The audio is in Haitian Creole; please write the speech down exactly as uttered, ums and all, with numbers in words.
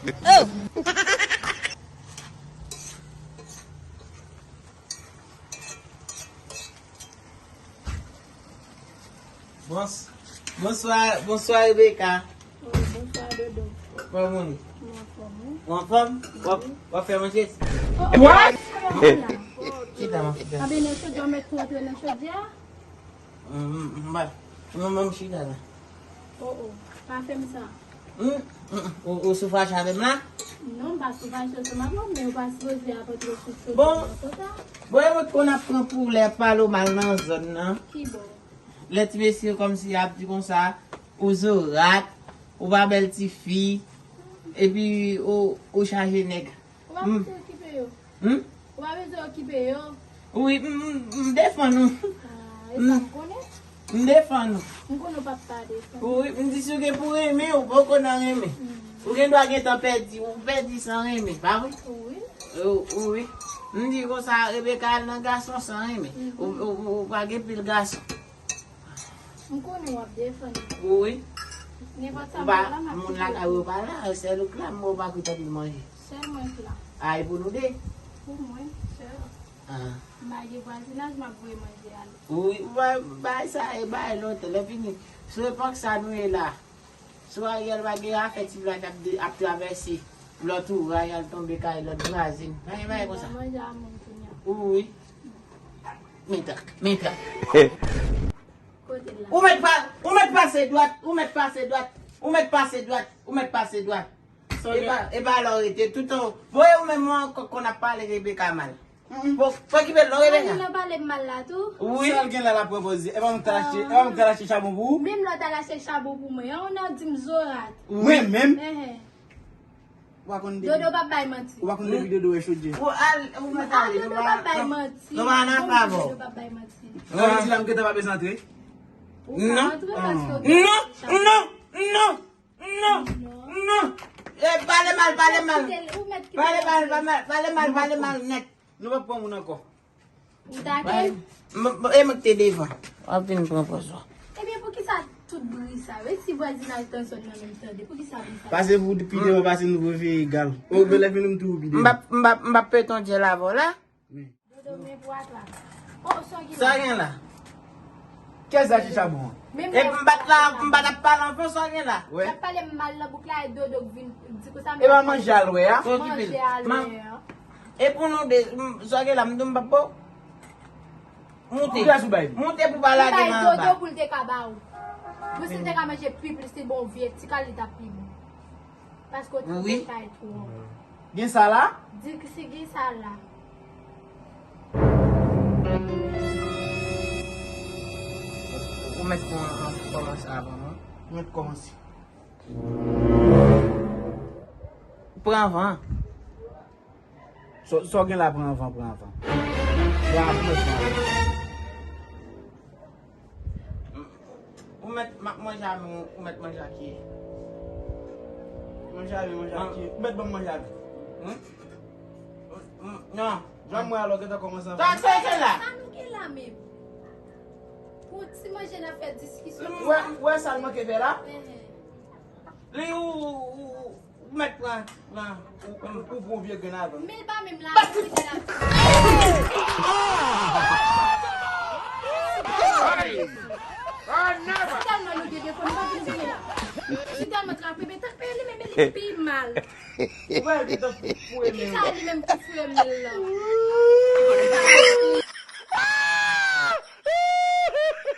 Oh! Bons, bonswa, bonswa Rebecca. Oh, bonswa Dodo. Kòman ou ye? Mwen anfòm, wi. Ou anfòm? W ap, w ap fè manje? What? Chita, ma fille. Anben nan chodyè, w mèt tou antre nan chodyè a? Mwen, mwen, mwen, mwen chita la. Oh, oh, pa fè m sa. Ou, ou sou fache avè m la? Non, m pa sou fache ansanm avè w, men ou pa sipoze ap antre sou chodyè nan konsa. Bon, e mwen k konn ap pran pou lè pale w mal nan zòn nan. Kibò? Lè ti mesye kòmsi ap di konsa, ou zorat, ou pa bèl tifi, epi ou, ou chaje nèg. Ou pa bezwen okipe yo. Hmm? Ou pa bezwen okipe yo. Wi, m, m, m defann ou. Ah, e sa m konnen. M defann ou. M konnen ou p ap pa defann. Wi, m di si w gen pou renmen, ou poko nan renmen. Ou gen dwa gentan pèdi, ou pèdi san renmen, pa vre? Wi. Wi. M di konsa, Rebecca al nan gason san renmen. Ou, ou, ou pa gen pil gason. M konnen w ap defann. Wi. Nenpòt sa m la, m ap koute. Moun lakay ou pa la, sèl ou k la, m wè w pa koute anpil manje. Sèl mwen k la. A, e pou nou de? Pou mwen, sèl. Ah. M pa gen vwazinaj, m ap voye manje ale. Wi, bay sa, e bay lontan, lè fini. Se epòk sa nou ye la. Sou Ariel pa gen afè ti blag ap, ap travèse lòt ouvray al tonbe kay lòt vwazen. Pa gen bagay konsa. Wi. Meta, meta. Ou mèt pa, ou mèt pase dwat, ou mèt pase dwat, ou mèt pase dwat, ou mèt pase dwat. E pa, e pa la w rete toutan. Voye ou menm ou ankò konn ap pale Rebecca mal. Bon, fò ki bèl non Rebecca. Ou nan pale m mal la tou. Wi. Sa l gen la l ap pran pòz li. E pa mwen k t al achte, e pa mwen k t al achte chabon pou ou? Menm lè w t al achte chabon pou mwen an, ou nan di m zorat. Mwen menm? Enhen. Ou pa konn depi. Dodo p ap bay manti. Ou pa konn depi Dodo wè chodyè. Ou al, ou mèt ale. Dodo p ap bay manti. Nou pa nan favò. Dodo p ap bay manti. Sa vle di la m gentan pa bezwen antre? Ou ka antre paske w gen chabon. Non, non, non. Non, non. Pale mal, pale mal. Pale mal, pale mal, pale mal, pale mal nèt. Nou p ap pran moun ankò. Ou take? E mwen k te devan. W ap vin pran pòz ou. Ebyen poukisa tout bri sa yo? E si vwazinaj nan zòn nan menm tande? Poukisa bri sa yo? Pase pou pi devan pase nou prefere egal. Ou bèlè fini m tou pi devan. M p ap, m p ap, m p ap pete yon djèl avè w la. Dodo men pou atla. Oh, sa gen la? Kiyès la chicha bon an? Epi m pa t la, m pa t ap pale anfen sa gen la. L ap pale m mal nan bouk la e Dodo k vin di konsa. E pa manje a l wè a? Manje a l wè a. E pou nou de, sa gen la, m di m pa pou. Moute. Moute pou pa lage m anba. Dodo pou l te ka ba ou. Pou si l te ka manje pi plis, li bon vye ti kal li t ap pi bon. Paske w trete kay twòp. Gen sa la? Di ki si gen sa la. Ou mèt kòmanse avan mwen. Ou mèt kòmanse. Pran van. Sa w gen la pran van, pran van. Pran van, pran van. Ou mèt, m ap manje avè w, ou mèt manje ak ye. Manje avè, manje ak ye. Ou mèt ban m manje avè. Non. Jan m wè alò gentan kòmanse anfè. Sa, sa, sa la. Sa nou gen la menm? Pou ti manje n ap fè diskisyon. Ou wè sa l manke fè la? Li ou, ou, ou, Ou mèt pran, pran, ou, ou, ou pran vye grenn avè m. Men l pa menm la, ou kite la. Si tèlman nou te gen fò, nou pa vin goumen la. Si tèlman trape, men tank peye li menm, men li pi mal. Ou wè l gentan foure men l. Kisa li menm ki foure men l la?